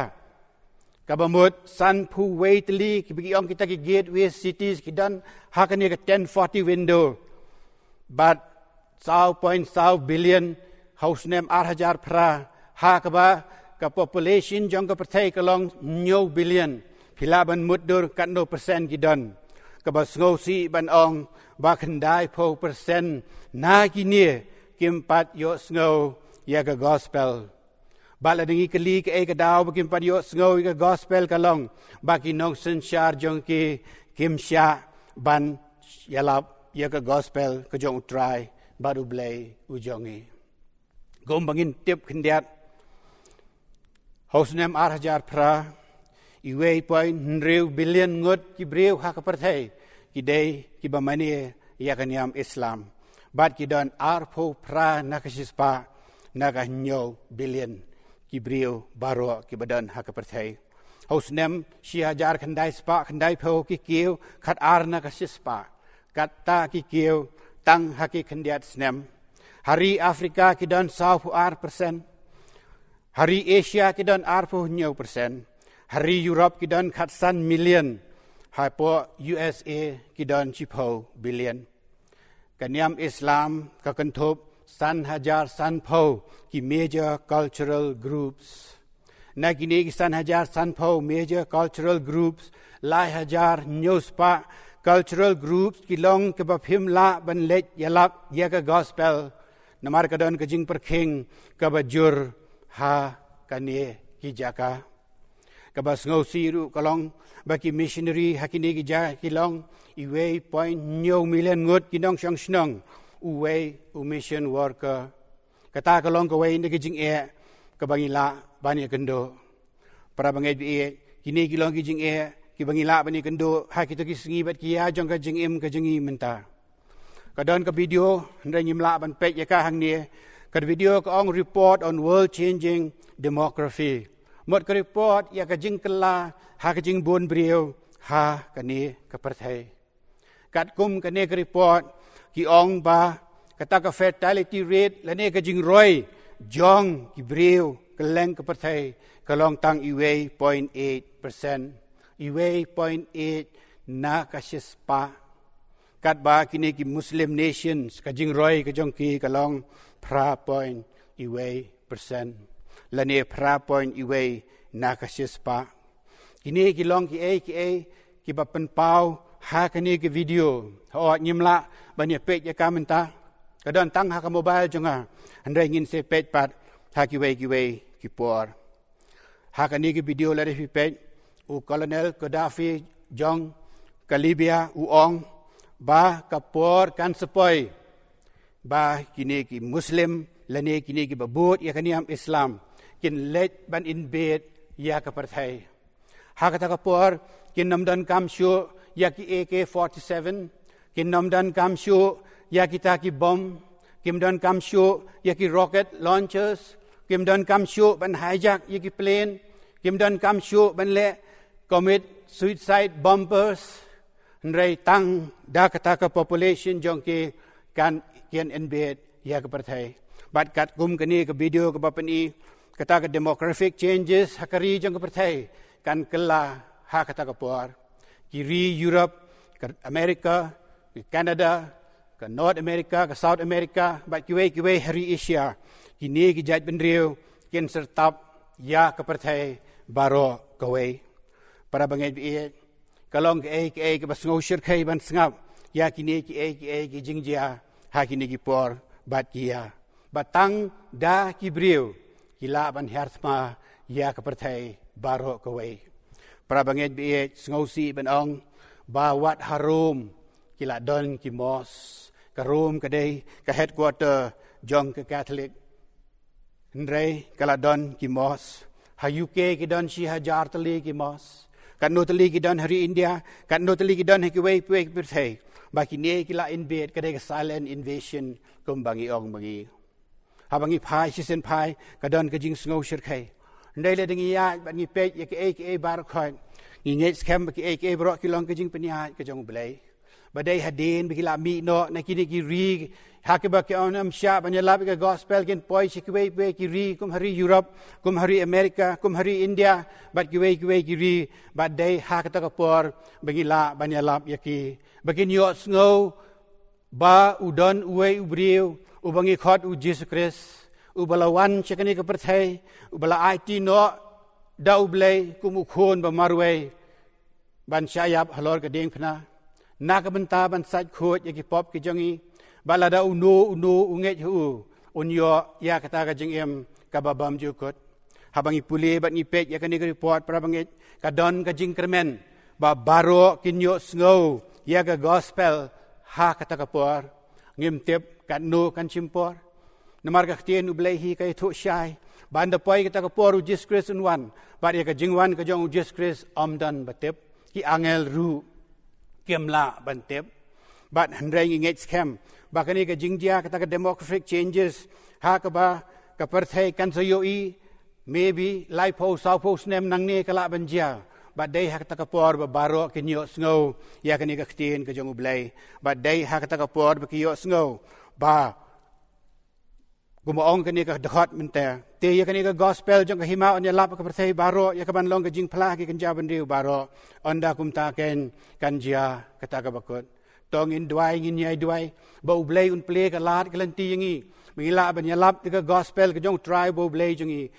Kaba mut sanphew wei tylli kiba ki ong kita ki gateway cities ki don ha kane ka ten forty window. Bad saw point saw billion ha u snem ar hajar phra, ha kaba ka population jong ka pyrthei ka long hynñiew billion. Phi lah ban mutdur katno percent ki don. Kaba sngewsih ban ong ba khyndaiphew percent na kine kim pat ïohsngew ïa ka gospel. Bad lada ngi kylli kaei ka daw ba kim pat ïohsngew ïa ka gospel, ka long ba ki nongsynshar jong ki kim shah ban ïalap ïa ka gospel ka jong U Trai bad U Blei u jong ngi. Kumba ngin tip khyndiat, ha u snem ar hajar phra, wei point hynriew billion ngut ki briew ha ka pyrthei ki dei kiba mane ïa ka niam Islam. Bad ki don arphew phra na ka shispah na ka hynñiew billion ki briew baroh kiba don ha ka pyrthei. Ha u snem shi hajar khyndai spah khyndaiphew ki kiew khatar na ka shispah. Kata ki kiew tang ha ki khyndiat snem. Ha ri Africa ki don sawphew ar percent. Ha ri Asia ki don arphew hynñiew percent. Ha ri Europe ki don khatsan million. Hapoh U S A ki don shiphew billion. Ka niam Islam ka kynthup san hajar sanphew ki major cultural groups. Na kine ki san hajar sanphew major cultural groups, lai hajar hynñiew spah cultural groups ki long kiba phim lah ban leit ïalap ïa ka gospel. Namar ka don ka jingpyrkhing kaba jur ha kane ki jaka. Kaba sngewsih ruh ka long ba ki missionary ha kine ki jaka ki long uwei point hynñiew million ngut ki nongshong shnong, uwei u mission worker. Kata ka long kawei na ki jingeh kaba ngi lah ban ïakynduh. Para bangeit baieit, kine ki long ki jingeh kiba ngi lah ban ïakynduh ha kito ki sngi bad ki ïa jong ka jingim ka jong ngi mynta. Ka don ka video, hynrei ngim lah ban peit ïa ka hangne. Ka video ka ong Report on World Changing Demography. Mut ka report ïa ka jingkylla ha ka jingbun briew ha kane ka pyrthei. Katkum kane ka report ki ong ba kata ka fertility rate lane ka jingroi jong ki briew kylleng ka pyrthei ka long tang uwei point eight percent. Uwei point eight na ka shispah. Katba kine ki Muslim nations ka jingroi ka jong ki ka long phra point uwei percent. Lane phra point uwei na ka shispah. Kine ki long kiei kiei kiba pynpaw ha kane ka video. Hooid, ngim lah ban ïa peit ïa ka mynta. Ka don tang ha ka mobile jong nga. Hynrei ngin sa peit pat ha kiwei kiwei ki por. Ha kane ka video lada phi peit, u Colonel Gaddafi jong ka Libya u ong ba ka por kan sa poi ba kine ki Muslim lane kine kiba bud ïa ka niam Islam kin leit ban invade ïa ka pyrthei. Ha kata ka por kin ym donkam shuh ïa ki A K forty-seven, kin ym donkam shuh ïa kita ki bom, kim donkam shuh ïa ki rocket launchers, kim donkam shuh ban hijack ïa ki plane, kim donkam shuh ban leh commit suicide bombers. Hynrei tang da kata ka population jong ki kan, kin invade ïa ka pyrthei. Bad katkum kane ka video kaba pyni, kata ka demographic changes ha ka ri jong ka pyrthei kan kylla ha kata ka por. Ki ri Europe, ka America, ka Canada, ka North America, ka South America, bad kiwei kiwei ha ri Asia, kine ki jait bynriew kin syrtap ïa ka pyrthei baroh kawei. Para bangeit baieit, ka long kiei kiei kiba sngewshyrkhei ban sngap ïa kine kiei kiei ki jingjia ha kine ki por bad ki ïa. Ba tang da ki briew ki lah ban hiar thma ïa ka pyrthei baroh kawei. Para bangeit baieit, sngewsih ban ong ba wat ha Rome ki la don ki mosque. Ka Rome ka dei ka headquarter jong ka Catholic. Hynrei ka la don ki mosque. Ha U K ki don shi hajar tylli ki mosque. Katno tylli ki don ha ri India, katno tylli ki don ha kiwei kiwei ki pyrthei. Ba kine ki la invade, ka dei ka silent invasion kumba ngi ong ma ngi. Haba ngi phai shisien phai ka don ka jingsngewshyrkhei. Hynrei lada ngi ïaid bad ngi peit ïa kiei kiei baroh khoit, ngi ngeit skhem ba kiei kiei baroh ki long ka jingpynïaid ka jong U Blei. Ba dei hadien ba ki la mih noh na kine ki ri ha kiba ki ong ym shah ban ïalap ïa ka gospel, kin poi sha kiwei kiwei ki ri kum ha ri Europe, kum ha ri America, kum ha ri India, bad kiwei kiwei ki ri, bad dei ha kata ka por ba ngi lah ban ïalap ïa ki, ba kin ïohsngew ba u don uwei u briew uba ngi khot U Jisu Khrist, uba la wan sha kane ka pyrthei, uba la aiti noh da U Blei kum u Khun ba marwei ban shah ïap halor ka diengphna na ka bynta ban sait khuid ïa ki pop ki jong ngi. Ba lada uno uno u ngeit ha u, un ïoh ïa kata ka jingim kaba bymjukut. Haba ngi pule bad ngi peit ïa kane ka report, para bangeit, ka don ka jingkyrmen ba baroh kin ïohsngew ïa ka gospel ha kata ka por. Ngim tip katno kan shim por. Namar ka ktien U Blei hi ka ïathuh shai ba haba poi kata ka por U Jisu Khrist un wan, bad ïa ka jingwan ka jong U Jisu Khrist ym don ba tip. Ki angel ruh kim lah ban tip. Bad hynrei ngi ngeit skhem ba kane ka jingjia, kata ka demographic changes ha kaba ka pyrthei kan sa ïohi, maybe laiphew sawphew snem nangne ka lah ban jia. Bad dei ha kata ka por ba baroh kin ïohsngew ïa kane ka ktien ka jong U Blei. Bad dei ha kata ka por ba ki ïohsngew ba, kumba ong kane ka dkhot mynta, te ïa kane ka gospel jong ka hima yn ïalap ha ka pyrthei baroh, ïa kaban long ka jingphla ha ki kynja bynriew baroh. Ynda kumta kein kan jia kata kaba kut. To ngin duwai, ngin ïai duwai ba U Blei un plie ka lad ka lynti ïa ngi, ba ngin lah ban ïalap ïa ka gospel ka jong U Trai ba U Blei jong ngi.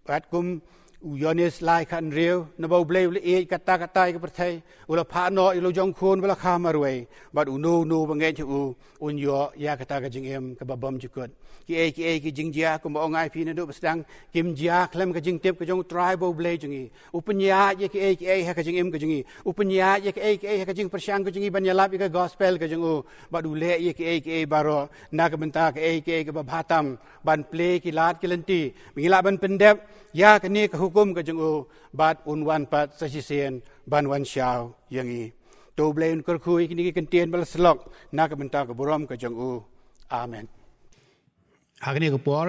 Bad kum u Ïoannis lai khathynriew, naba U Blei u la ïeit katta katta ïa ka pyrthei, u la phah noh ïa u la jong khun ba la kha marwei, bad uno uno ba ngeit ha u un ïoh ïa kata ka jingim kaba bymjukut. Kiei kiei ki jingjia, kumba ong ai phi naduh ba sdang, kim jia khlem ka jingtip ka jong U Trai ba U Blei jong ngi. U pynïaid ïa kiei kiei ha ka jingim ka jong ngi. U pynïaid ïa kiei kiei ha ka jingpyrshang ka jong ngi ban ïalap ïa ka gospel ka jong u. Bad u leh ïa kiei kiei baroh na ka bynta kiei kiei kaba bha tam, ban plie ki lad ki lynti, ba ngin lah ban pyndep ïa kane ka hukum ka jong u, bad un wan pat sa shisien ban wan shaw ïa ngi. To U Blei un kyrkhu ïa kine ki kyntien ba la syllok na ka bynta ka burom ka jong u. Amen. Ha kane ka por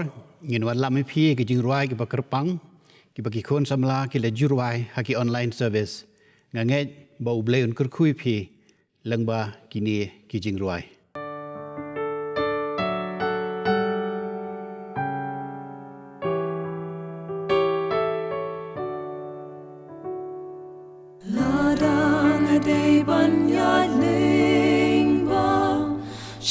ngin wanlam ïa phi ki jingrwai kiba kyrpang, kiba ki khun samla ki la ju rwai ha ki online service. Nga ngeit ba U Blei un kyrkhu ïa phi lyngba kine ki jingrwai. Lada nga dei ban ïaid lyngba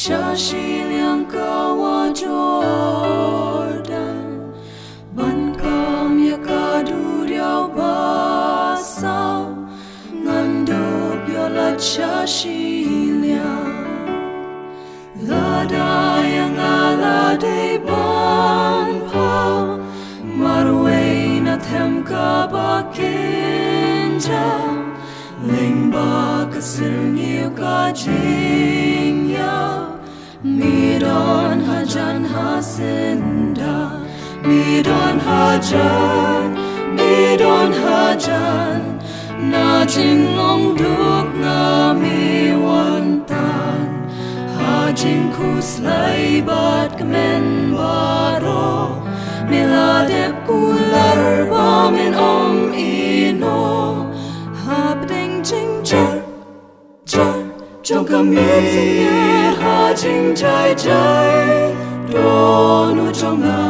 sha shiliang kawa Jordan, ban kam ïa ka duriaw basaw, ngan dup ïoh lait sha shiliang. Lada ïa nga la dei ban phaw marwei na them kaba kynja, lyngba ka syrngiew ka jingïap, mi don hajan hasynda, mi don hajan, mi don hajan, na jinglong duk nga mi wan tan. Ha jingkhuslai bad kmen baroh, mi la dep kular ba men ym ïehnoh. Hapdeng jingjia jong ka mynsiem ha jingjai jai, don u jong nga,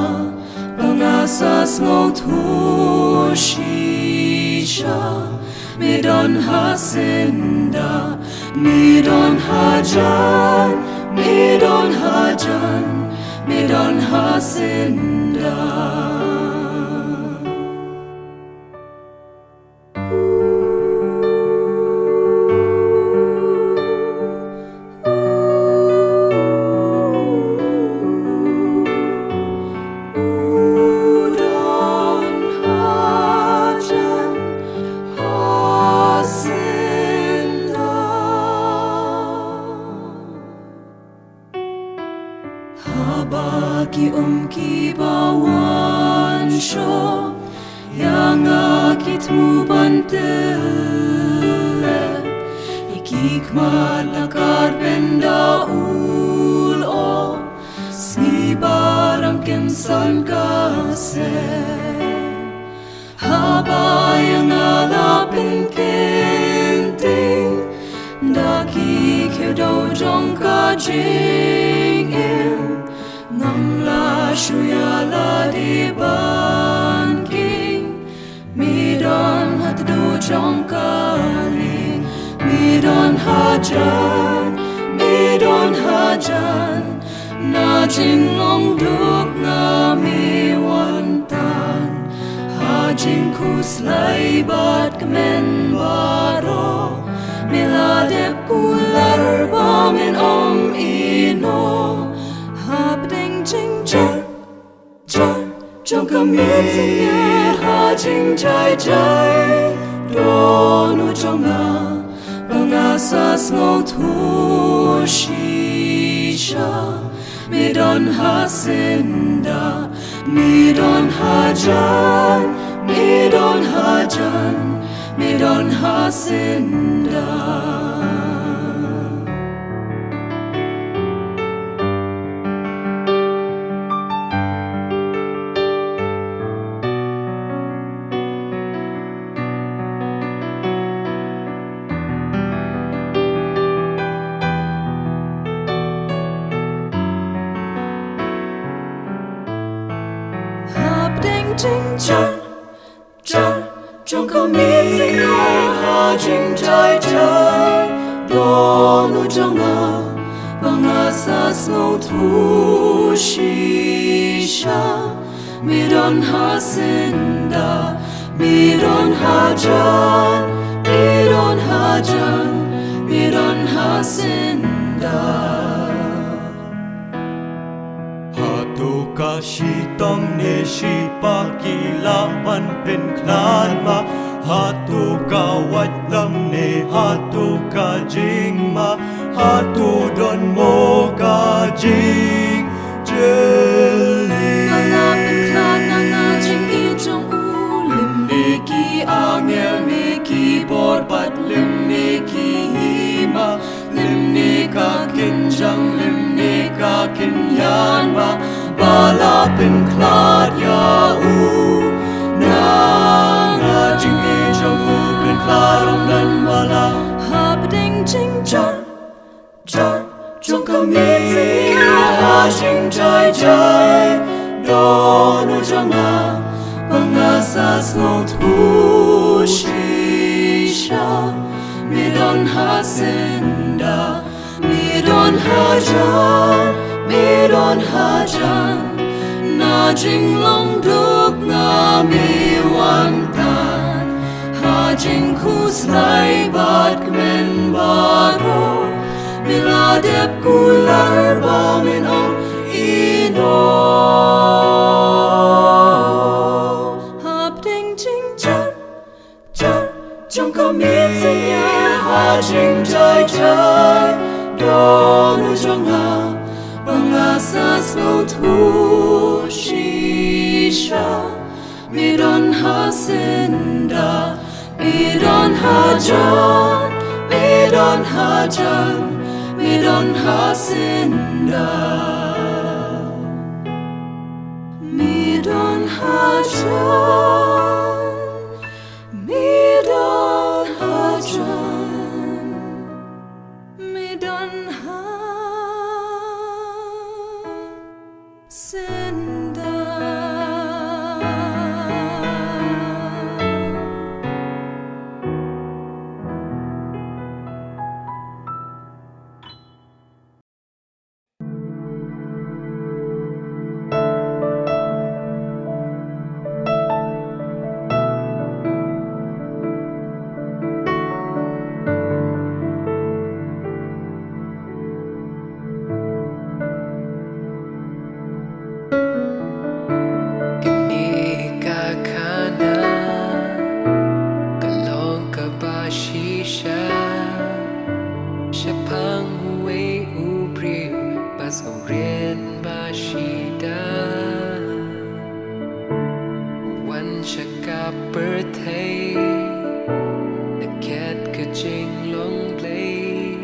ba nga sa sngewthuh shisha. Mi don hasynda, mi don hajan, mi don hajan, mi don hasynda. Haba ki um kiba wan shong ïa nga ki thmu ban tyllep, ïa ki khmat la kar bynda u lyoh, sngi ba rangkynsan ka seh. Haba ïa nga la pynkyntiew da ki khiew dew jong ka jingim, ngam lah shuh ïa lade ban kheiñ. Mi don ha tdong jong ka lieng, mi don hajan, mi don hajan, na jinglong duk nga mi wan tan. Ha jingkhuslai bad kmen baroh, mi la dep kular ba men ym ïehnoh. Hapdeng jingjia jong ka mynsiem ha jingjai jai, don u jong nga, ba nga sa sngewthuh shisha. Mi don hasynda, mi don hajan, mi don hajan, mi don hasynda. Jar, jar jong ka miet synñiar ha jingjai jai. Don u jong nga ba nga sa sngewthuh shisha. Me don ha syndah, me don hajan, me don hajan, me don ha syndah. Hato ka shitom ne shipa ki lah ban pynkhlad ma? Hato ka waitlam ne hato ka jingma? Hato don mo ka jingjylliew? Ba la pynkhlad na nga jingïeit jong u. Lymne ki angel ne ki bor bad lymne ki hima, lymne ka kynjang, lymne ka kynjang ba, ba la pynkhlad ïa u. Na nga jingïeit jong u pynkhlad ym don ba la. Hapdeng jingjar jar jong ka miet synñiar ha jingjai jai. Don u jong nga ba nga sa sngewthuh shisha. Me don ha syndah, me don hajan, me don hajan. Na jinglong duk nga me wan tan ha jingkhuslai bad kmen baroh. Me la dep kular ba men ong ino. Hapdeng jingjar jar jong ka miet synñiar ha jingjai jai. Don u jong nga ba nga sa sngewthuh shisha. Me don ha syndah, me don hajan, me don hajan, me don ha syndah. Me don hajan, me don hajan, me don ha syndah. Kane ka khana ka long kaba shisha shaphang uwei u briew bad u riewkhynnah ba shida. U wan sha ka pyrthei na khet ka jinglong Blei.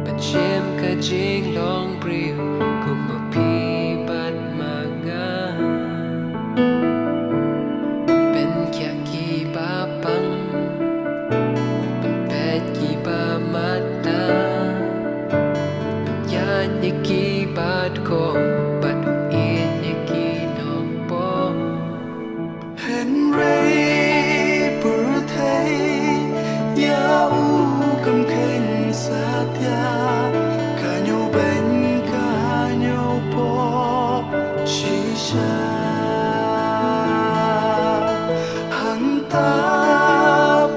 Ban shim ka jinglong briew kum ma phi bad ma nga. Ban khia kiba pang, ban peit kiba mata, ban ïaid ïa kiba dkhot bad ïeit ïa ki nongpop. Hynrei pyrthei ïa u kam kheiñ satia, ka ñiewbeiñ ka ñiewpop shisha. Hangta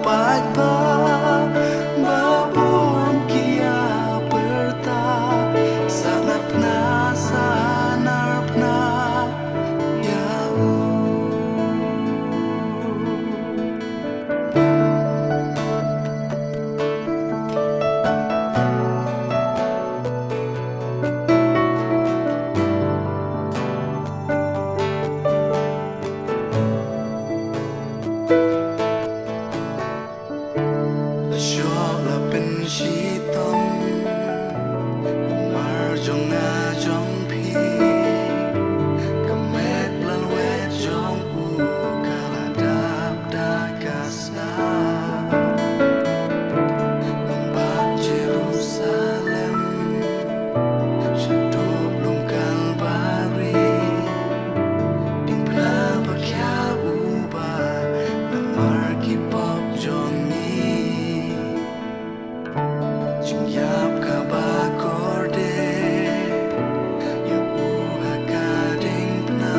pat ba, ba bun ki ïa pyrta, sahnarphna, sahnarphna ïa u. La shoh la pynshitom namar jong nga jong phi. Ka met la lwet jong u ka la dap da ka snam. Nongbah Jerusalem, shadup lum Kalbari, diengphna ba khia Jingïap kaba kordit ïa u ha ka diengphna,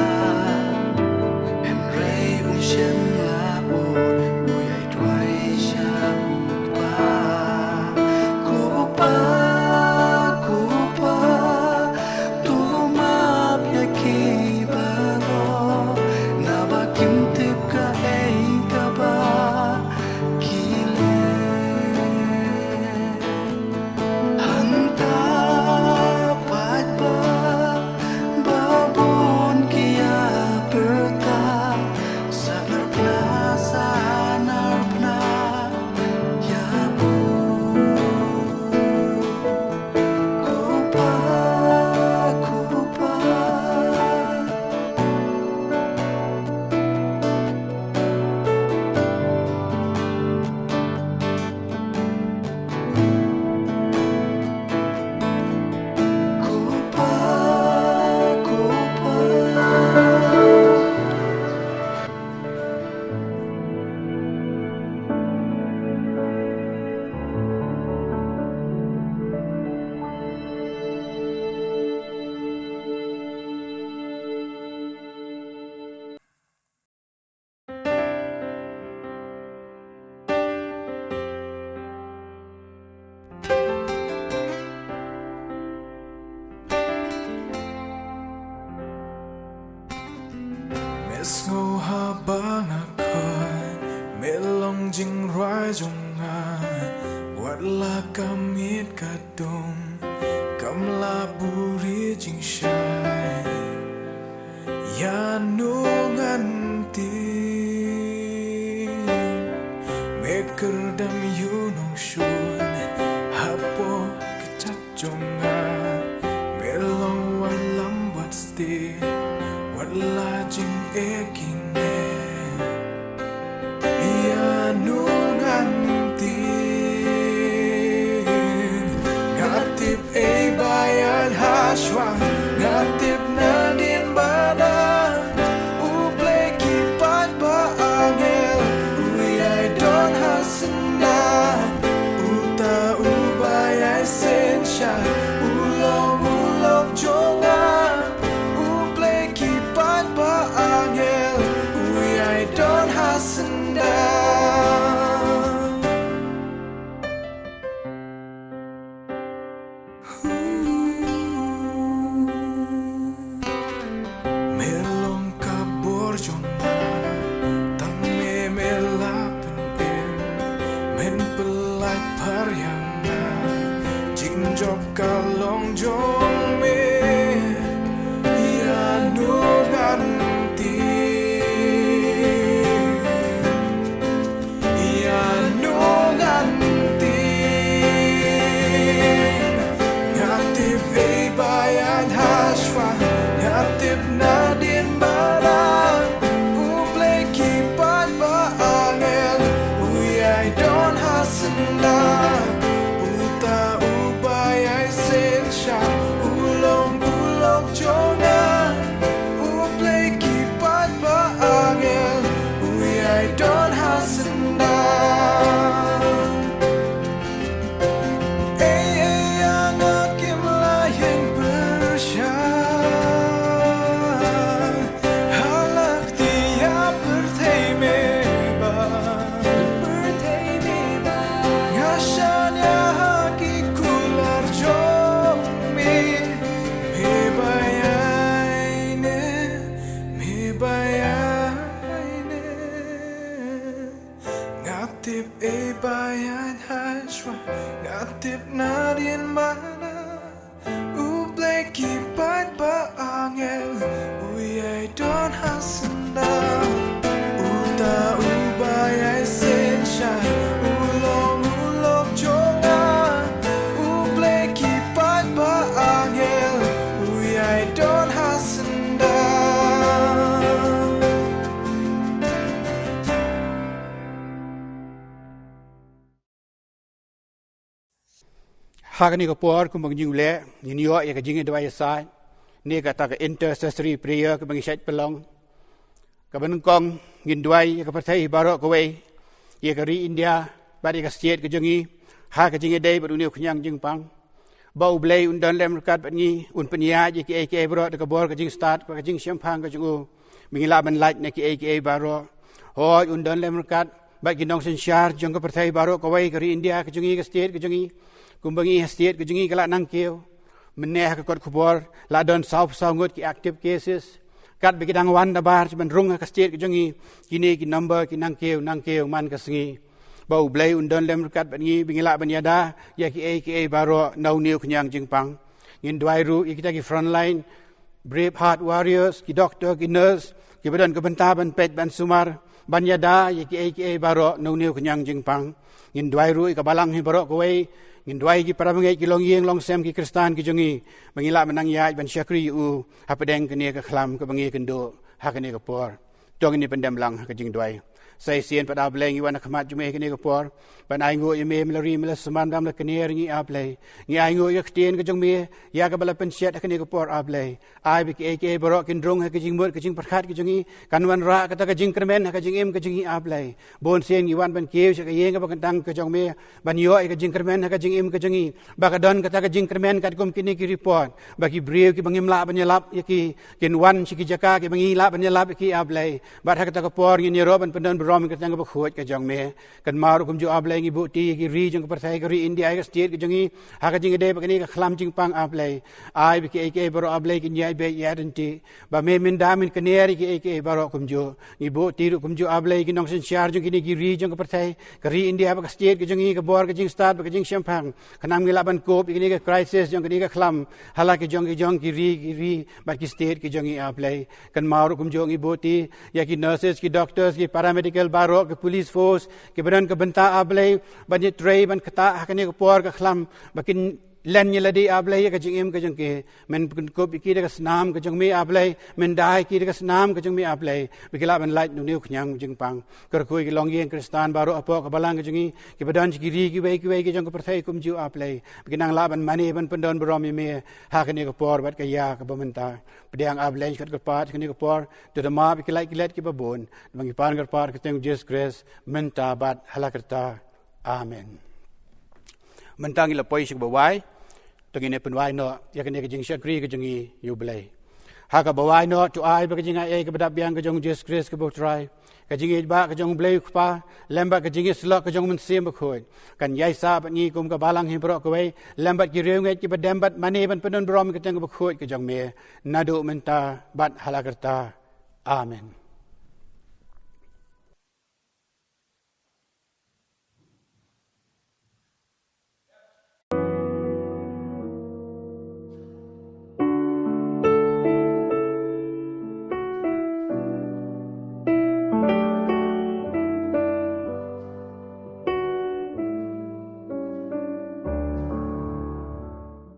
hynrei um shym la ot, u ïai duwai sha u Kpa. Ko Pa, ko Pa, to map ïa ki baroh, naba kim tip kaei kaba ki leh. Hangta pat ba, ba bun ki ïa pyrta, sa narphna, sa narphna ïa u. Ko Pa, ko Pa. Me sngew haba nga khot, me long jingrwai jong nga. Wat la ka miet ka dum, kam lah buhrieh jingshai. Ïano ngan tip, me kyrdan ïa u nongshun hapoh ka jait jong nga. Me long wallam bad stieh, wat la jingeh kine. Ïano ngan tip, nga tip ei ba ïaid ha shuwa, nga tip nadien bad na. U Blei ki paidbah angel, u ïai don ha syndah. Uta uba ïai synshar, u long u lok jong nga. U Blei ki paidbah angel, u ïai don ha syndah. Me long ka bor jong nga, tang me me la pynim, men pyllait phar ïa nga, jingjop ka long jong me. Ïano ngan tip, ïano ngan tip, nga tip ei ba ïaid ha shuwa, nga tip nadien bad na. U Blei ki paidbah angel, u ïai don ha syndah. Uta uba ïai synshar, u long u lok jong nga. U Blei ki paidbah angel, u ïai don ha syndah. Ei, ei, ïa nga kim lah ïeng pyrshah. Ha la ka tiar pyrthei me bad, pyrthei me bad. Nga shaniah ha ki kular jong me. Me ba ïaineh, me ba ïaineh. Nga tip ei ba ïaid ha shuwa, nga tip nadien bad na. U Blei ki paidbah angel, u ïai don ha syndah. Uta uba ïai synshar, u long u lok jong nga. U Blei ki paidbah angel, u ïai don ha syndah. Ha kane ka por, kumba ngi ju leh, ngin ïoh ïa ka jingïaduwai ïasaid ne kata ka intercessory prayer kaba ngi shait pynlong. Kaba nyngkong, ngin duwai ïa ka pyrthei baroh kawei, ïa ka ri India bad ïa ka state ka jong ngi. Ha ka jingïadei bad une u khñiang jingpang, ba U Blei un don lem ryngkat bad ngi, un pynïaid ïa kiei kiei baroh da ka bor ka jingstad bad ka jingshemphang ka jong u, ba ngin lah ban lait na kiei kiei baroh. Hooid, un don lem ryngkat bad ki nongsynshar jong ka pyrthei baroh kawei, ka ri India ka jong ngi, ka state ka jong ngi. Kumba ngi ha state ka jong ngi ka Ladngaiñsap, mynne ha ka kot khubor la don saw saw ngut ki active cases. Katba ki dang wan da bar ban rung ha ka state ka jong ngi, kine ki number ki nang kiew nang kiew man ka sngi. Ba U Blei un don lem ryngkat bad ngi, ba ngin lah ban ïada ïa kiei kiei baroh na une u khñiang jingpang. Ngin duwai ruh ïa kita ki frontline brave heart warriors, ki doctor, ki nurse, kiba don ka bynta ban peit ban sumar, ban ïada ïa kiei kiei baroh na une u khñiang jingpang. Ngin duwai ruh ïa ka balang hi baroh kawei. Ngin duwai ïa ki para bangeit, ki longïing longsem, ki Khristan ki jong ngi, ba ngin lah ban nang ïaid ban shakri ïa u hapdeng kane ka khlam kaba ngi kynduh ha kane ka por. To ngin ïa pyndem lang ha ka jingduwai. Sa shisien pat, A Blei, ngi wan ha khmat jong me ha kane ka por ban ainguh ïa me, me la ri me la sumar, me la kner ïa ngi, A Blei. Ngi ainguh ïa ka ktien ka jong me, ïa kaba la pynshet ha kane ka por, A Blei. Ai ba kiei kiei baroh kin rung ha ka jingmut ka jingpyrkhat ka jong ngi, kan wanrah kata ka jingkyrmen ha ka jingim ka jong ngi, A Blei. Bunsien ngi wan ban kiew sha ka ïing kaba kyntang ka jong me, ban ïoh ïa ka jingkyrmen ha ka jingim ka jong ngi. Ba kan don kata ka jingkyrmen katkum kine ki report, ba ki briew kiba ngim lah ban ïalap ïa ki, kin wan sha ki jaka kiba ngi lah ban ïalap ïa ki, A Blei. Bad ha kata ka por ngin ïaroh ban pyndon burom ïa ka kyrteng kaba khuid ka jong me. Kynmaw ruh kumjuh, A Blei, ngi buh kti ïa ki ri jong ka pyrthei, ka ri India, ka state ka jong ngi, ha ka jingïadei bad kane ka khlam jingpang, A Blei. Ai ba kiei kiei baroh, A Blei, kin ïaid beit ïaid ryntih, ba me mynta men kner ïa kiei kiei baroh kumjuh. Ngi buh kti ruh kumjuh, A Blei, ki nongsynshar jong kine ki ri jong ka pyrthei, ka ri India bad ka state ka jong ngi, ka bor ka jingstad bad ka jingshemphang, khnang ba ngin lah ban cope ïa kane ka crisis jong kane ka khlam ha la ki jong ki jong ki ri, ki ri bad ki state ki jong ngi, A Blei. Kynmaw ruh kumjuh, ngi buh kti ïa ki nurses, ki doctors, ki paramedical baroh, ki police force, kiba don ka bynta, A Blei, ban ïatrei ban ktah ha kane ka por ka khlam, ba kin len ïa lade, A Blei, ïa ka jingim ka jong ki. Men pynkup ïa ki da ka snam ka jong me, A Blei. Men da ïa ki da ka snam ka jong me, A Blei, ba ki lah ban lait na une u khñiang jingpang. Kyrkhu ïa ki longïing Khristan baroh hapoh ka balang ka jong ngi, kiba don sha ki ri kiwei kiwei ki jong ka pyrthei kumjuh, A Blei, ba kin nang lah ban mane ban pyndon burom ïa me ha kane ka por bad ka ïa kaba mynta. Pdiang, A Blei, sha ka kyrpad kane ka por, to da map ïa ki lait ki let kiba bun. Namar ngi pan kyrpad ha ka kyrteng Jisu Khrist, mynta bad ha la karta. Amen. Mynta ngi la poi sha kaba wai. To ngin ïa pynwai noh ïa kane ka jingshakri ka jong ngi ïa U Blei. Ha kaba wai noh, to ai ba ka jingai ei kaba dap biang ka jong U Jisu Khrist kaba U Trai, ka jingïeit bah ka jong U Blei U Kpa, lem bad ka jingïasyllok ka jong U Mynsiem Bakhuid, kan ïaisah bad ngi kum ka balang hi baroh kawei, lem bad ki riewngeit kiba dem bad mane ban pyndon burom ïa ka kyrteng kaba khuid ka jong me, naduh mynta bad ha la karta. Amen.